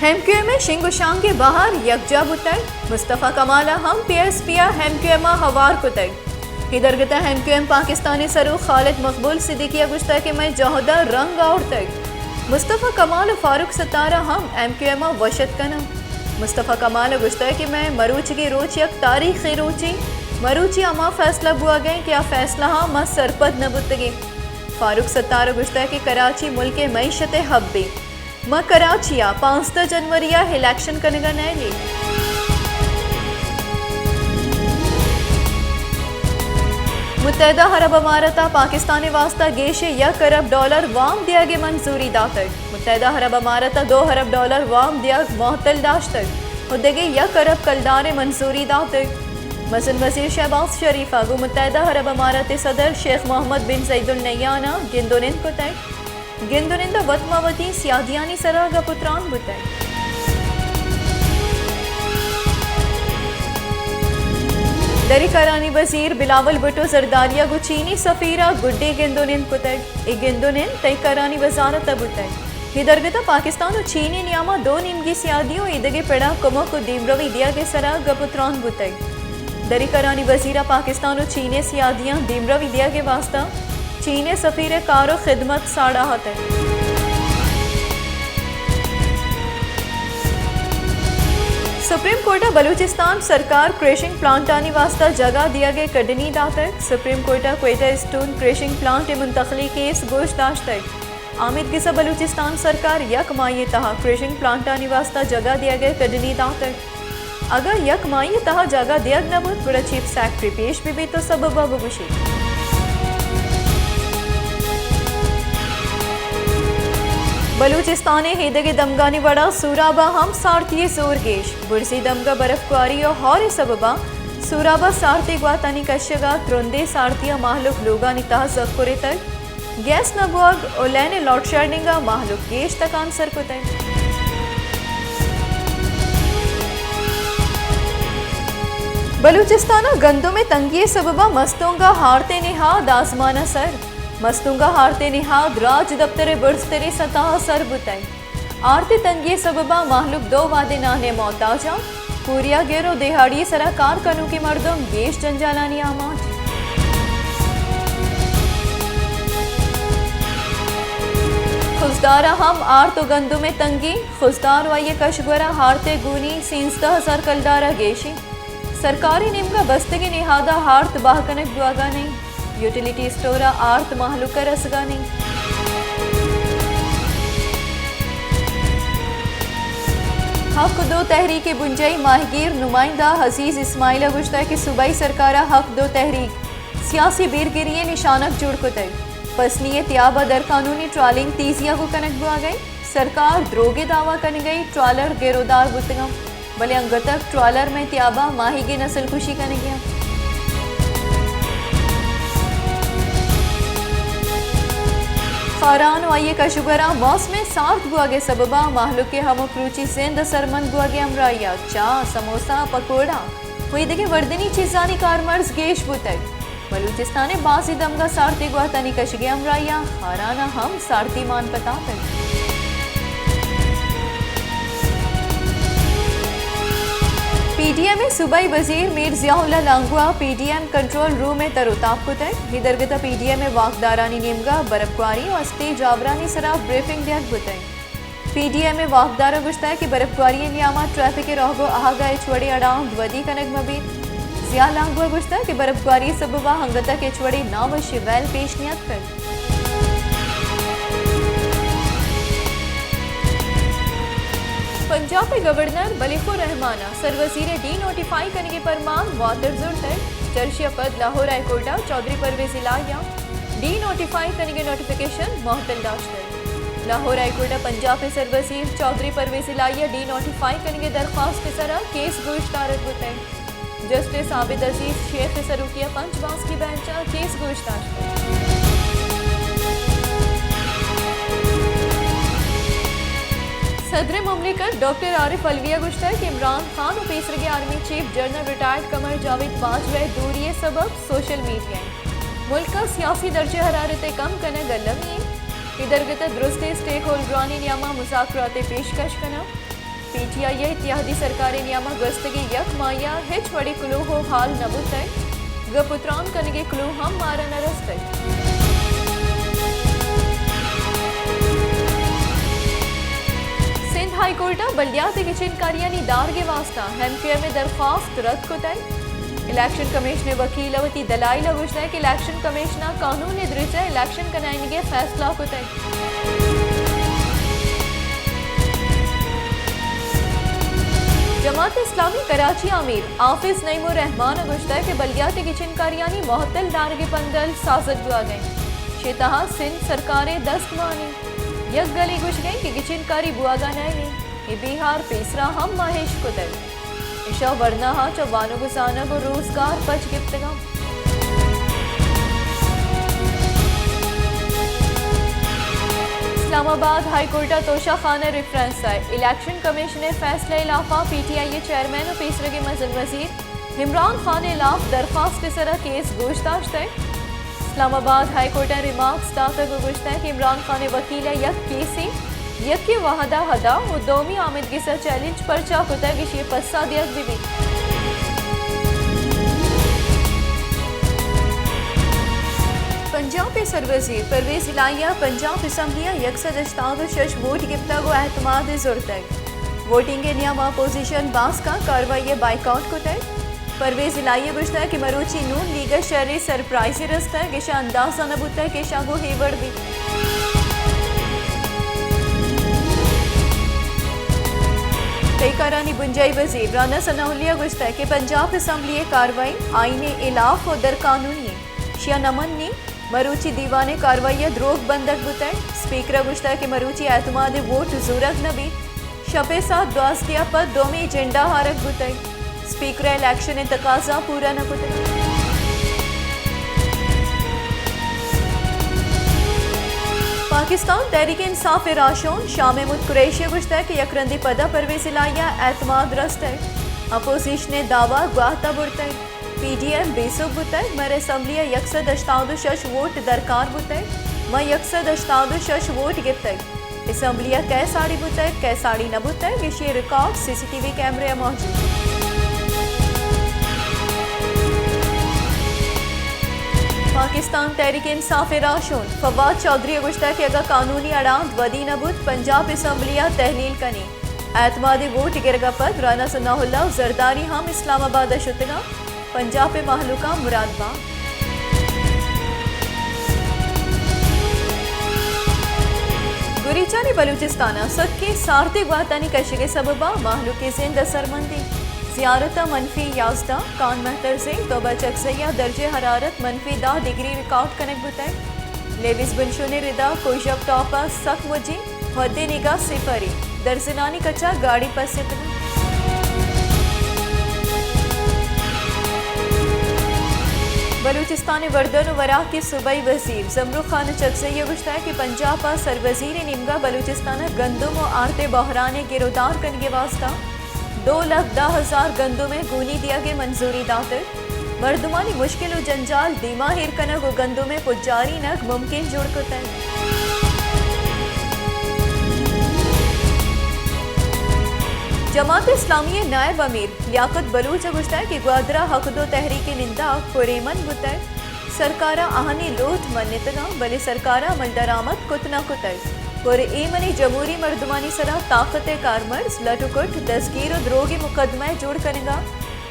M Q M ءِ شنگ ءُ شانگ ءِ بہر یکجاہ بوتگ، مصطفی کمال ءَ ہم پی ایس پی ءَ ایم کیو ایم ءَ ہوار کتگ۔ اے درگت ءَ ایم کیو ایم پاکستان ءِ سروک خالد مقبول صدیقی ءَ گوشتگ کہ مئے جہد ءَ رنگ آورتگ۔ مصطفی کمال ءُ فاروق ستار ءَ ہم ایم کیو ایم ءَ وش اتک کناں۔ مصطفی کمال ءَ گوشتگ کہ مئے مروچیگیں روچ یک تاریخی روچے، مروچی ہما فیصلہ بوگ ءَ انت کہ آ فیصلہ ءَ ما سرپد نہ بوتگیں۔ فاروق ستار ءَ گوشتگ کہ کراچی ملک ءِ معیشت ءِ ہب انت۔ ما کراچی ءَ پانزدہ جنوری ءَ الیکشن کنگ ءَ نئیلیں۔ متحدہ عرب امارات ءَ پاکستان ءِ واستہ گیش ءَ یک ارب ڈالر وام دیگ ءِ منظوری داتگ۔ متحدہ عرب امارات ءَ دو ارب ڈالر وام دیگ معطل داشتگ ءُ دگہ یک ارب کلدار ءِ منظوری داتگ۔ مزن وزیر شہباز شریف ءَ گوں متحدہ عرب امارات ءِ صدر شیخ محمد بن زید النہیان ءَ گند ءُ نند کتگ۔ گند ءُ نند ءَ وت ماں وتی سیادیانی سرا گپ ءُ تران بوتگ۔ دری کارانی وزیر بلاول بھٹو زرداری ءَ گوں چینی سفیر ءَ گڈی گند ءُ نند کتگ۔ اے گند ءُ نند تئی کارانی وزارت ءَ بوتگ۔ اے درگت ءَ پاکستان ءُ چین ءِ نیام ءَ دو نیمگی سیادی ءُ ایدگہ پڑ ءَ کمک ءُ دیمروی دیگ ءِ سرا گپ ءُ تران بوتگ۔ دری کارانی وزیر ءَ پاکستان ءُ چین ءِ سیادیاں دیمروی دیگ ءِ واستہ چین ءِ سفیر ءِ کار ءُ خدمت ساڑاہتگ۔ سپریم کورٹ ءَ بلوچستان سرکار کریشنگ پلانٹانی واستہ جاگہ دیگ ءِ کڈنی داتگ۔ سپریم کورٹ ءَ کوئٹہ اسٹون کریشنگ پلانٹ ءِ منتقلی کیس گوش داشتگ۔ آمیدگس ءَ بلوچستان سرکار یک ماہی ءِ تہا کریشنگ پلانٹانی واستہ جاگہ دیگ ءِ کڈنی داتگ۔ اگاں یک ماہی ءِ تہا جاگہ دیگ نہ بوت، گڑا چیف سیکرٹری پیش بہ بیت ءُ سبب ءَ بگوشیت۔ بلوچستان ءِ ایدگہ دمگانی وڑا سوراب ءَ ہم سارتی ءِ زور گیش۔ برزی دمگ ءَ برفگواری ءُ ہور ءِ سبب ءَ سوراب ءَ سارتی گواتانی کشگ ءَ ترندیں سارتی ءَ مہلوک لوگانی تہا زکریتگ۔ گیس نہ بوگ ءُ لین ءِ لوڈشیڈنگ ءَ مہلوک گیش تکانسر کتگ۔ بلوچستان ءَ گندم ءِ تنگی ءِ سبب ءَ مستونگ ءَ ہارت ءِ نہاد آزمان ءَ سر۔ مستونگ ءَ ہارت ءِ نہاد راج دپتر ءِ برزتریں سطح ءَ سر بوتگ۔ آرت ءِ تنگی ءِ سبب ءَ مہلوک دو وہدے نان ءِ محتاج اَنت۔ پوریا گر ءُ دیہاڑی ءِ سرا کار کنوکیں مردم گیش جنجالانی آماچ۔ خضدار ءَ ہم آرت ءُ گندم ءِ تنگی۔ خضدار ءُ آئی ءِ کشگور ءَ آرت ءِ گونی سینزدہ ہزار کلدار ءَ گیش اِنت۔ سرکار ءِ نیمگ ءَ بستگیں نہاد ءَ آرت بہا کنگ بوگ ءَ نہ اِنت۔ یوٹیلیٹی اسٹور ءَ آرت مہلوک ءَ رسگ ءَ نہ اِنت۔ حق دو تحریک ءِ بنجاہی ماہیگیر نمائندہ عزیز اسماعیل ءَ گوشتگ کہ صوبائی سرکار ءَ حق دو تحریک سیاسی بیرگری ءِ نشانگ جوڑ کتگ۔ پسنی ءِ تیاب ءَ درقانونی ٹرالنگ تیزی ءَ گوں کنگ بوگ ءَ اِنت۔ سرکار دروگ ءِ دعوی کنگ ءَ اِنت، ٹرالر گرودار بوتگ اَنت۔ بلے انگت تک ٹرالر مئے تیاب ءَ ماہیگیں نسل کشی کنگ ءَ اَنت۔ خاران ءُ آئی ءِ کشگوراں موسم ءِ سارت بوگ ءِ سبب ءَ مہلوک ءِ ہمک روچی زند ءِ سرمند بوگ ءِ ہمراہی ءَ چاہ، سموسہ، پکوڑا ءُ اے دگہ وردنی چیزانی کارمرز گیش بوتگ۔ بلوچستان ءِ بازیں دمگ ءَ سارتی گواتانی کشگ ءِ ہمراہی ءَ خاران ءَ ہم سارتی مان پتاتگ۔ پی ڈی ایم ءِ صوبائی وزیر میر ضیاء اللہ لانگو ءَ P D M control room ءِ تر ءُ تاب کتگ۔ اے درگت ءَ پی ڈی ایم ءِ واکدارانی نیمگ ءَ برفگواری ءُ استیج آورانی سرا بریفنگ دیگ بوتگ۔ پی ڈی ایم ءِ واکدار ءَ گوشتگ کہ برفگواری ءِ نیام ءَ ٹریفک ءِ راہگ ءُ آہگ ءَ ہچ وڑیں اڑاند ودی کنگ مہ بیت۔ ضیاء لانگو ءَ گوشتگ کہ برفگواری ءِ سبب ءَ انگت ءَ کہ ہچ وڑیں ناوشیں ویل پیش نیاتکگ۔ پنجاب ءِ گورنر ملیح الرحمان ءَ سروزیر ءِ ڈی نوٹیفائی کنگ ءِ پرمان واتر زرتگ۔ چرشی ءَ پد لاہور ہائی کورٹ ءَ چوہدری پرویز الہی ءَ ڈی نوٹیفائی کنگ ءِ نوٹیفکیشن معطل داشتگ۔ لاہور ہائی کورٹ ءَ پنجاب ءِ سروزیر چوہدری پرویز الہی ءِ ڈی نوٹیفائی کنگ ءِ درخواست ءِ سرا کیس گوش دارگ بوتگ۔ جسٹس عابد عزیز شیخ ءِ سروکی ءَ پنچ باسکی بینچ ءَ کیس گوش داشتگ۔ صدر مملکت ڈاکٹر عارف علوی ءَ گوشتگ کہ عمران خان ءُ پیسریگیں army chief general retired Qamar Javed Bajwa ءِ دوری ءِ سبب سوشل میڈیا اِنت۔ ملک ءِ سیاسی درجہ حرارت ءِ کم کنگ المی اِنت۔ اے درگت ءَ درستیں اسٹیک ہولڈرانی نیام ءَ مذاکرات ءِ پیشکش کناں۔ پی ٹی آئی ءِ اتحادی سرکار ءِ نیام ءَ گوستگیں یک ماہ ءَ ہچ وڑیں کلوہ ءُ ہال نہ بوتگ، گپ ءُ تران کنگ ءِ کلوہ ہم مارا نہ رستگ۔ سندھ ہائی کورٹ ءَ بلدیات ءِ گچین کاریانی دارگ ءِ واستہ ایم کیو ایم ءِ درخواست رد کتگ۔ الیکشن کمیشن ءِ وکیل ءَ وتی دلائل ءَ گوشتگ کہ الیکشن کمیشن ءَ قانون ءِ درچ ءَ الیکشن کنائینگ ءِ فیصلہ کتگ۔ جماعت اسلامی کراچی ءِ امیر حافظ نعیم الرحمان ءَ گوشتگ کہ بلدیات ءِ گچین کاریانی معطل دارگ ءِ پندل سازگ بوگ ءَ انت، شے تہا سندھ سرکار ءِ دست مان انت۔ یک گلے گوشگ ءَ انت کہ گچین کاری بوگ ءَ نہ انت، اے بیہار پیسرا ہم ما اش کتگ۔ اشاں ورناہاں چہ وانگ ءُ زانگ ءُ روزگار پچ گپتگ اَنت۔ اسلام آباد ہائی کورٹ ءَ توشہ خانہ ریفرنس ءِ الیکشن کمیشن ءِ فیصلہ ءِ ہلاپ ءَ پی ٹی آئی ءِ چیئرمین ءُ پیسرگیں مزن وزیر عمران خان ءِ ہلاپ درخواست ءِ سرا کیس گوش داشتگ۔ اسلام آباد ہائی کورٹ ءَ ریمارکس داتگ ءُ گوشتگ کہ عمران خان ءِ وکیل ءَ یک کیسے یکے وہد ءَ ادا ءُ دومی آمید گس ءَ چیلنج پرچا کتگ، ایشی ءِ پسہ دیگ بہ بیت۔ پنجاب ءِ سروزیر پرویز الہی ءَ پنجاب اسمبلی ءَ یک سد ہشتاد ءُ شش ووٹ گپتگ ءُ اعتماد زرتگ۔ ووٹنگ ءِ نیام ءَ اپوزیشن باسکاں کاروائی ءَ بائیکاٹ کتگ۔ پرویز الہی ءَ گوشتگ کہ مروچی نون لیگ ءَ شریں سرپرائزے رستگ، ایشاں اندازہ نہ بوتگ کہ ایشاں گوں اے وڑ بیت۔ تئی کارانی بنجاہی وزیر رانا ثناء اللہ ءَ گوشتگ کہ پنجاب اسمبلی ءِ کاروائی آئین ءِ ہلاف ءُ درقانونی انت، شیا نہ منی۔ مروچی دیوان ءِ کاروائی ءَ دروگ بندگ بوتگ۔ اسپیکر ءَ گوشتگ کہ مروچی اعتماد ءِ ووٹ زورگ نہ بیت۔ شپ ءِ ساعت دوازدہ ءَ پد دومی ایجنڈا آرگ بوتگ۔ اسپیکر ءَ الیکشن ءِ تقاضا پورا نہ کتگ۔ پاکستان تحریک انصاف ءِ راہشون شاہ محمود قریشی ءَ گوشتگ کہ یک رندے پدا پرویز الہی ءَ اعتماد رستگ۔ اپوزیشن ءِ دعوی گواہ ءَ برتگ۔ پی ڈی ایم بے سک بوتگ، مئے اسمبلی ءَ یک سد ہشتاد ءُ شش ووٹ درکار بوتگ، ما یک سد ہشتاد ءُ شش ووٹ گپتگ۔ اسمبلی ءَ کئے ساڑی بوتگ، کئے ساڑی نہ بوتگ، ایشی ءِ ریکارڈ سی سی ٹی وی کیمرے ءَ موجود۔ پاکستان تحریک انصاف ءِ راہشون فواد چوہدری ءَ گوشتگ کہ اگاں قانونی اڑاند ودی نہ بوت، پنجاب اسمبلی ءَ تحلیل کنیں۔ اعتمادی ووٹ گرگ ءَ پد رانا ثناء اللہ ءُ زرداری ہم اسلام آباد ءَ شتگ اَنت۔ پنجاب ءِ مہلوک ءَ مراد بات۔ گریچانی بلوچستان ءَ سکیں سارتی گواتانی کشگ ءِ سبب ءَ مہلوک ءِ زند اثرمندی۔ زیارت ءَ منفی یازدہ، کان مہترزین، توبہ چکزئی ءَ درجہ حرارت منفی دہ ڈگری ریکارڈ کنگ بوتگ۔ لیویز بنشون ءِ ردا کوژپ ٹاپ ءَ سک مجی، حد نگاہ صفری، درزنانی کچ ءَ گاڑی پس اتگ۔ بلوچستان ءِ وردن ءُ وراک ءِ صوبائی وزیر زمرو خان چکزئی ءَ گوشتگ کہ پنجاب ءِ سروزیر ءِ نیمگ ءَ بلوچستان ءَ گندم ءُ آرت ءِ بحران ءِ گر ءُ دار کنگ ءِ واستہ دو لکھ دہ ہزار گندم ءِ گونی دیگ ءِ منظوری داتگ۔ مردمانی مشکل ءُ جنجال دیما ایر کنگ ءُ گندم ءِ پجارینگ ممکن جوڑ کتگ۔ جماعت اسلامی ءِ نائب امیر لیاقت بلوچ ءَ گوشتگ کہ گوادر ءَ حق دو تحریک ءِ ننداک پرایمن بوتگ۔ سرکار ءَ آہانی لوٹ منتگ اَنت، بلے سرکار ءَ عمل درآمد کت نہ کتگ۔ پرایمنیں جمہوری مردمانی سرا طاقت ءِ کارمرز لٹ ءُ کٹ، دزگیر ءُ دروگی مقدمہ ءِ جوڑ کنگ ءَ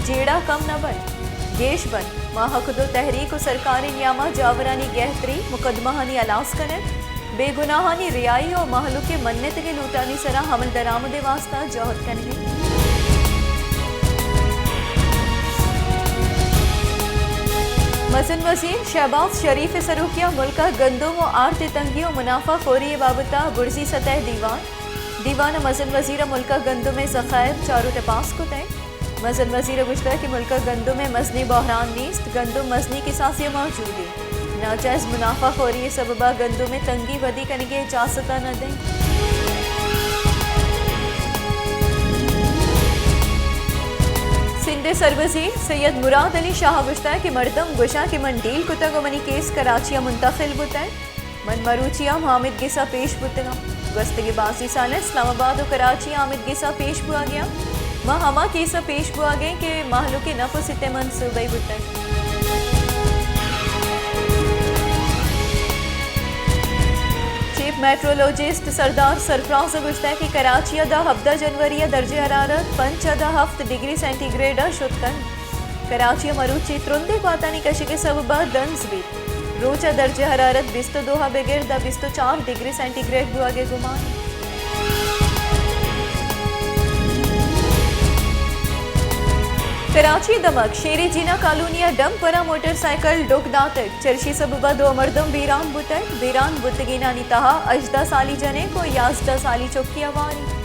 جیڑہ کم نہ بنت، گیش بنت۔ ما حق دو تحریک ءُ سرکار ءِ نیام ءَ جاورانی گہتری مقدمہانی ہلاس کنگ، بے گناہانی رہائی ءُ مہلوک ءِ منتگیں لوٹانی سرا عمل درآمد ءِ واستہ جہد کنگ ءَ ایں۔ مزن وزیر شہباز شریف ءِ سروکی ءَ ملک ءَ گندم ءُ آرت ءِ تنگی ءُ منافع خوری ءِ بابت ءَ برزی سطح ءِ دیوان۔ دیوان ءَ مزن وزیر ءَ ملک ءِ گندم ءِ ذخائر چار ءُ ٹپاس کتگ۔ مزن وزیر ءَ گوشتگ کہ ملک ءَ گندم ءِ مزنیں بحران نیست، گندم مزنیں کساسے ءَ موجود انت۔ ناجائز منافع خوری ءِ سبب ءَ گندم ءِ تنگی ودی کنگ ءِ اجازت ءَ نہ دئیں۔ سندھ ءِ سروزیر سید مراد علی شاہ ءَ گوشتگ کہ مردم گوشاں کہ من ڈیل کتگ ءُ منی کیس کراچی ءَ منتقل بوتگ۔ من مروچی ہم آمد گس ء پیش بوتگاں۔ گوستگیں بازیں سال ء اسلام آباد و کراچی آمد گس ء پیش بوہگے آں۔ ما ہما کیس ء پیش بوہگیں کہ مہلوک ء نپ و ست ء منصوبہ بوتگ۔ چیف میٹرولوجسٹ سردار سرفراز ء گوشتگ کہ کراچی ء داں ہبدہ جنوری ء درجہ حرارت پنچ ء داں ہفت ڈگری سینٹی گریڈ ء شت کنت۔ کراچی ء مروچی ترندیں گواتانی کشگ ء سبب ء دنز بیت۔ روچ ء درجہ حرارت بیست ء دو ء بگر داں بیست ء چار ڈگری سینٹی گریڈ بوہگ ء گمان۔ کراچی ء دمگ شیریں جینا کالونی ء ڈمپر ء موٹر سائیکل ڈک داتگ، چرشی سبب ء دو مردم بیران بوتگ۔ بیران بوتگینانی تہا ہژدہ سالی جنک و یازدہ سالی چکی ہواری۔